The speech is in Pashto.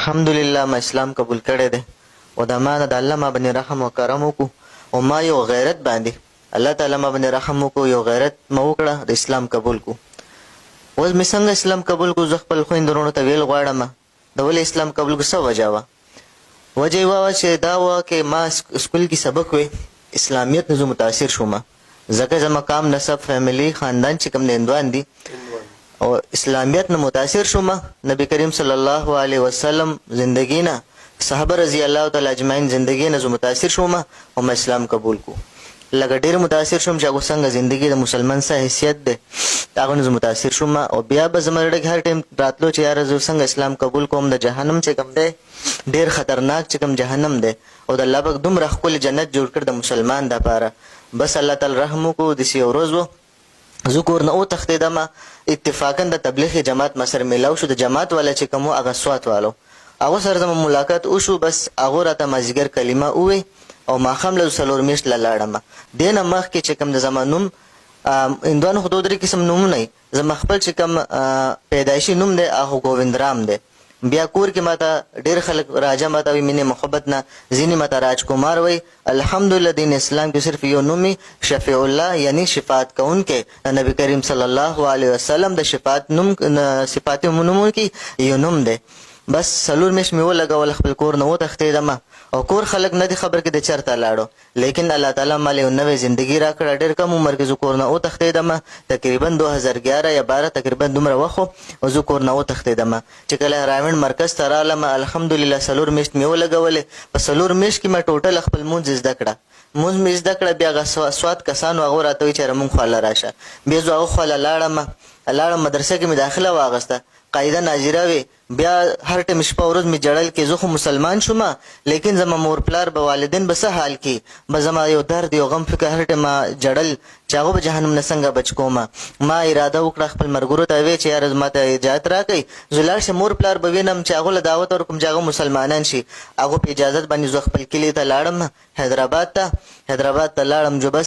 الحمدلله ما اسلام قبول کړی دی او د ما نه د الله ما باندې رحم او کرم وکړو او ما یو غیرت باندې الله تعالی ما باندې رحم وکړو، یو غیرت ما وکړه د اسلام قبول کو. اوس مې څنګه اسلام قبول کو؟ زه خپل خویندو وروڼو ته ویل غواړم د ولې اسلام قبول کو، څه وجه وه؟ وجه یې وه چې دا وه کې ما سکول کې سبق وې، اسلامیت نه زه متاثر شوم، ځکه زما کام نسب فیملی خاندان چې کوم د هندوان دي او اسلامیت نه متاثر شوم. نبی کریم صلی الله علیه وسلم زندگی نه، صحابه رضی الله تعالی اجمعین زندگی نه زه متاثر شوم او ما اسلام قبول کو. لکه ډیر متاثر شوم چې هغه څنګه زندگی د مسلمان څه حیثیت دی، هغه نه زه متاثر شوم. او بیا به زما زړه کې هر ټایم راتلو چې یاره زه څنګه اسلام قبول کوم، د جهنم چې کوم دی ډیر خطرناک چې کوم جهنم دی او د الله پاک دومره ښکلی جنت جوړ کړ د مسلمان دپاره. بس الله تعالی رحم وکړو، داسې یو ورځ وه زه کور نه وتښتېدم، اتفاقا د تبلیغ جماعت ما سره میلاو شو. د جماعت والا چې کوم هغه سوات والو، هغه سره زما ملاقات وشو. بس هغه راته مازیګر کلمه ووی او ماښام له 4 میاشت له لاړم. دې نه مخکې چې کوم د زما نوم، هندوانو خو دوه درې قسم نومونه وي، زما خپل چې کوم پیدایشي نوم دی هغه ګوویند رام دی. بیا کور کې ماته ډېر خلک راجا ماته وایي، مینې محبت نه ځینې ماته راجکمار وایي. الحمدلله دین اسلام کې صرف یو نوم شفیع الله، یعنی شفاعت کوونکی، د نبی کریم صلی الله علیه وسلم د شفاعت نوم صفاتي نومونو کې یو نوم دی. بس 4 میاشت مې ولګول، خپل کور نه وتښتېدم او کور خلک نه دي خبر کې د چېرته لاړو، لیکن الله تعالی مال یو نوې زندگی راکړه. ډېر کم عمر کې زه کور نه وتښتېدم، تقریبا 2011 یا 12 تقریبا دومره وخت او زه کور نه وتښتېدم. چې کله رایوند مرکز ته رالم، الحمدلله 4 میاشت مې ولګولې. په 4 میاشت کې مې ټوټل خپل مونځ زده کړه، مونځ مې زده کړه. بیا هغه سوات کسانو هغه راته وایي چې مونږ خواله راشه. بیا زه هغه خواله لاړم، مدرسه کې مې داخله واغسته، قاعده ناظره وې. بیا هر ټیم شپه ورځ مې جړل کې زه خو مسلمان شوم، لیکن زما مور پلار به والدین به څه حال کې، به زما یو درد یو غم فکر هر ټیم ما جړل چې هغه به جهنم نه څنګه بچ کوم. ما اراده وکړه، خپل ملګرو ته وې چې یاره ما ته اجازت راکړئ، زه لاړ شم مور پلار به وینم چې هغه له دعوت ورکړم چې هغه مسلمانان شي. هغه په اجازت باندې زه خپل کلي ته لاړم، حیدرآباد ته لاړم. جو بس